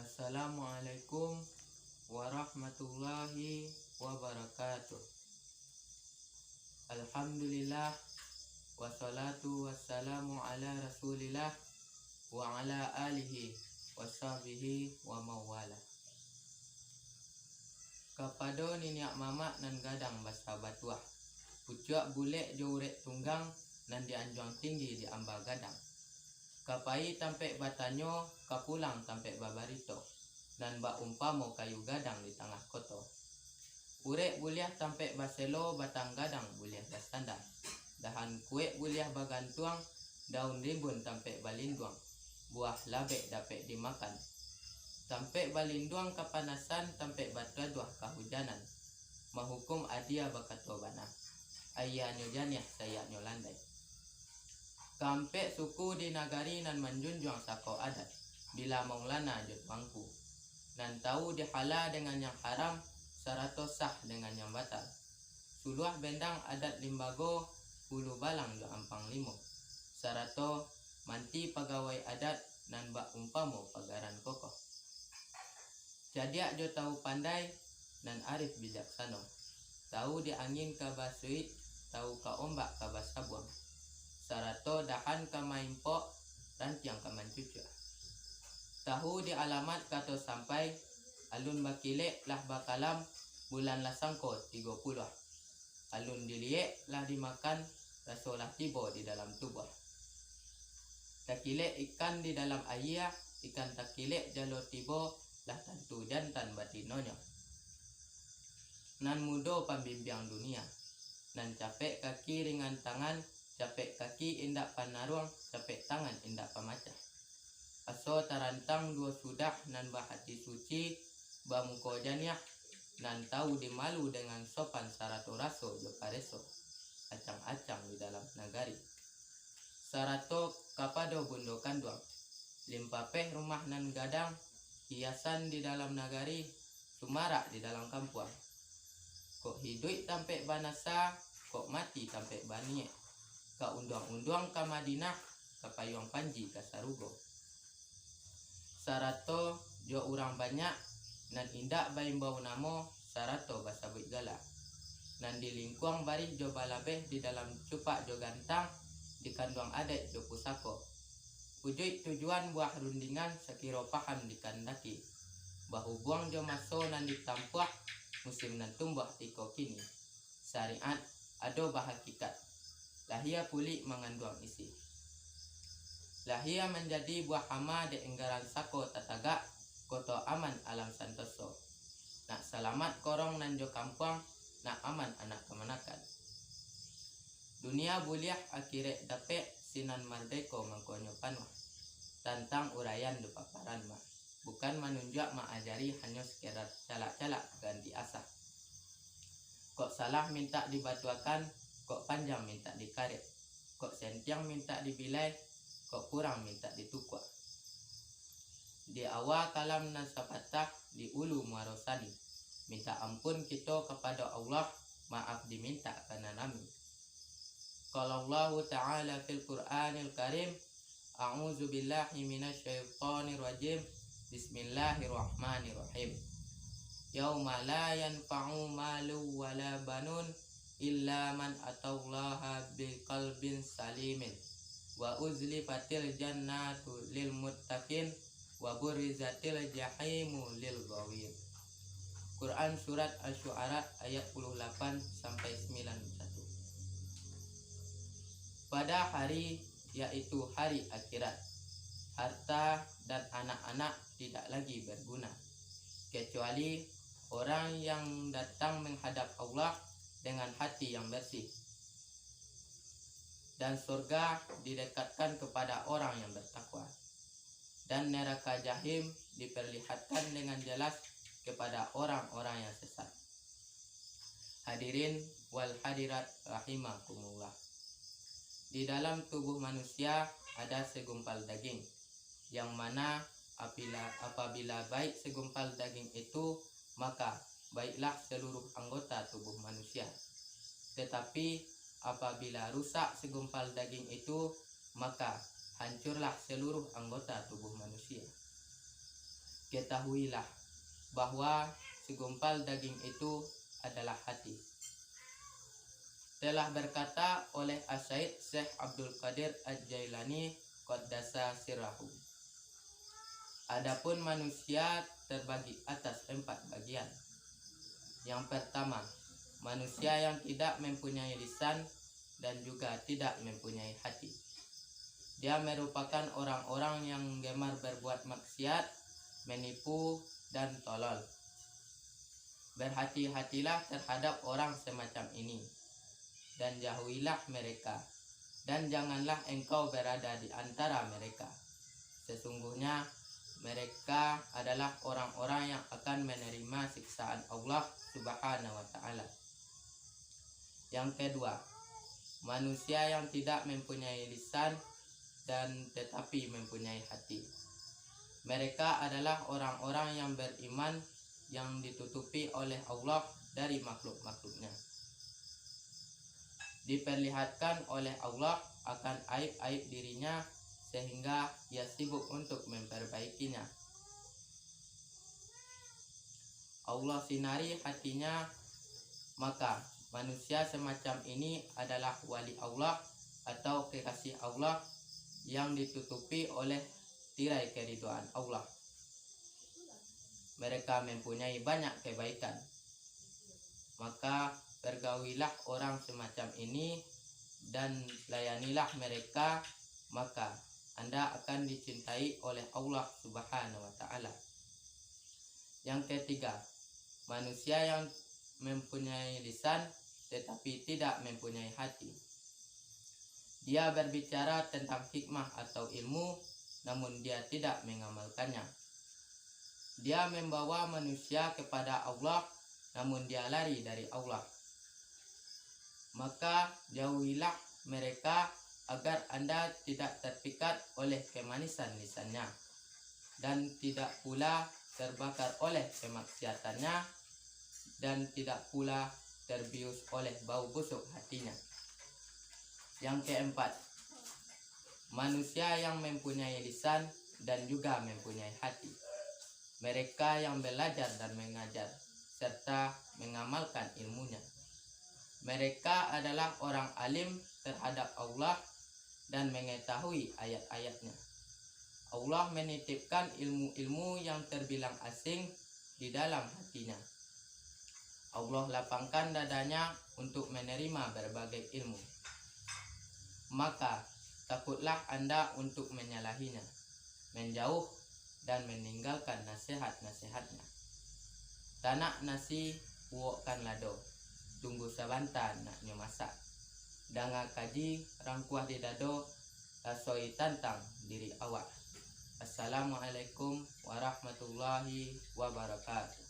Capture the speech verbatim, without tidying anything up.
Assalamualaikum warahmatullahi wabarakatuh. Alhamdulillah, wassalatu wassalamu ala Rasulillah, wa ala alihi wa sahbihi wa mawala. Kapado niniak mamak nan gadang basa batuah, pucuak bulek jo urek tunggang, nan di anjuang tinggi di amba gadang. Ka pai tampek batanyo, ka pulang tampek babarito, nan bak umpamo kayu gadang di tangah koto. Urek buliah tampek baselo, batang gadang buliah basanda, dahan kuek buliah bagantuang, daun rimbun tampek balinduang, buah labek dapek dimakan. Tampek balinduang kapanasan, tampek bataduah kahujanan, mahukum adia bakato bana, aianyo janiah, sayaknyo landai. Kaampek suku di nagari nan manjunjuang sako adat, bila maulana jo tuangku, nan tahu dihala dengan yang haram, sarato sah dengan yang batal. Suluah bendang adat limbago, hulu balang jo ampang limo, sarato manti pagawai adat nan bak umpamo pagaran kokoh. Cadiak jo tahu pandai, nan arif bijaksano, tahu di angin ka basuik, tahu ka ombak ka basabuang, sarato dahan ka maimpok, rantiang ka mancucuak. Tahu di alamat kato sampai, alun bakilek lah bakalam, bulan lah sangko tigo puluah. Alun diliek lah dimakan, raso lah tibo di dalam tubuah. Takilek ikan di dalam aia, ikan takilek jalo tibo, lah tantu jantan batinonyo. Nan mudo pambimbiang dunia, nan capek kaki ringan tangan, capek kaki indak panaruang, capek tangan indak pamacah. Aso tarantang duo sudah nan bahati suci, bamuko janiah, nan tahu dimalu dengan sopan sarato raso jo pareso, acang-acang di dalam nagari. Sarato kapado bundo kanduang, limpapeh rumah nan gadang, hiasan di dalam nagari, sumarak di dalam kampuang. Kok hiduik tampek banasa, kok mati tampek baniek. Ka unduang-unduang ka Madinah, ka payuang panji ka sarugo. Sarato jo urang banyak, nan indak baimbau namo, sarato basabuik gala. Nan di lingkuang barih jo balabeh di dalam cupak jo gantang, di kanduang adaik jo pusako. Ujuik tujuan buah rundingan sakiro paham dikandaki. Bahubuang jo maso nan ditampuah, musim nan tumbuah iko kini. Syariat ado bahakikat. Lahia kulik manganduang isi. Lahia manjadi buah ama dek enggaran sako tatagak, koto aman alam santoso. Nak salamat korong nan jo kampuang, nak aman anak kamanakan. Dunia buliah akirek dapek, sinan mardeko mangkonyo panuah. Tantang uraian di paparan mah, bukan manunjuak maajari, hanyo sekedar calak-calak ganti asah. Kok salah mintak dibatuakan, kok panjang mintak dikarek, kok sentiang mintak dibilai, kok kurang mintak ditukua. Di awa kalam nan sapatah, di ulu muaro sani. Mintak ampun kito kapado Allah, maaf dimintak ka nan rami. Qala Allahu Ta'ala fil Qur'anil Karim, A'udzu billahi minasyaitonir rajim. Bismillahirrahmanirrahim. Yauma la yanfa'u malu wala banun illa man atallaha biqalbin salimin. Wa uzlifatil jannatu lil muttaqin wa burrizatil jahimu lil ghawin. Quran Surat Asy-Syu'ara ayat puluh lapan sampai sembilan puluh satu. Pada hari, yaitu hari akhirat, harta dan anak-anak tidak lagi berguna, kecuali orang yang datang menghadap Allah dengan hati yang bersih. Dan surga didekatkan kepada orang yang bertakwa, dan neraka jahim diperlihatkan dengan jelas kepada orang-orang yang sesat. Hadirin wal hadirat rahimakumullah. Di dalam tubuh manusia ada segumpal daging, yang mana apabila, apabila baik segumpal daging itu, maka baiklah seluruh anggota tubuh manusia. Tetapi apabila rusak segumpal daging itu, maka hancurlah seluruh anggota tubuh manusia. Ketahuilah bahwa segumpal daging itu adalah hati. Telah berkata oleh Asyaid Syekh Abdul Qadir Al-Jailani Qaddasa Sirrahu, adapun manusia terbagi atas empat bagian. Yang pertama, manusia yang tidak mempunyai lisan dan juga tidak mempunyai hati. Dia merupakan orang-orang yang gemar berbuat maksiat, menipu, dan tolol. Berhati-hatilah terhadap orang semacam ini, dan jauhilah mereka, dan janganlah engkau berada di antara mereka. Sesungguhnya mereka adalah orang-orang yang akan menerima siksaan Allah Subhanahu wa Ta'ala. Yang kedua, manusia yang tidak mempunyai lisan dan tetapi mempunyai hati. Mereka adalah orang-orang yang beriman yang ditutupi oleh Allah dari makhluk-makhluknya. Diperlihatkan oleh Allah akan aib-aib dirinya, sehingga ia sibuk untuk memperbaikinya. Allah sinari hatinya, maka manusia semacam ini adalah wali Allah atau kekasih Allah yang ditutupi oleh tirai keridhaan Allah. Mereka mempunyai banyak kebaikan. Maka pergaulilah orang semacam ini dan layanilah mereka, maka Anda akan dicintai oleh Allah Subhanahu wa Ta'ala. Yang ketiga, manusia yang mempunyai lisan tetapi tidak mempunyai hati. Dia berbicara tentang hikmah atau ilmu, namun dia tidak mengamalkannya. Dia membawa manusia kepada Allah, namun dia lari dari Allah. Maka jauhilah mereka agar Anda tidak terpikat oleh kemanisan lisannya, dan tidak pula terbakar oleh kemaksiatannya, dan tidak pula terbius oleh bau busuk hatinya. Yang keempat, manusia yang mempunyai lisan dan juga mempunyai hati. Mereka yang belajar dan mengajar, serta mengamalkan ilmunya. Mereka adalah orang alim terhadap Allah dan mengetahui ayat-ayatnya. Allah menitipkan ilmu-ilmu yang terbilang asing di dalam hatinya. Allah lapangkan dadanya untuk menerima berbagai ilmu. Maka, takutlah Anda untuk menyalahinya, menjauh, dan meninggalkan nasihat-nasihatnya. Tanak nasi, uwokkan lado, tunggu sabanta naknyo masak. Danga kaji, rangkuah di dado, rasoi tantang diri awak. Assalamualaikum warahmatullahi wabarakatuh.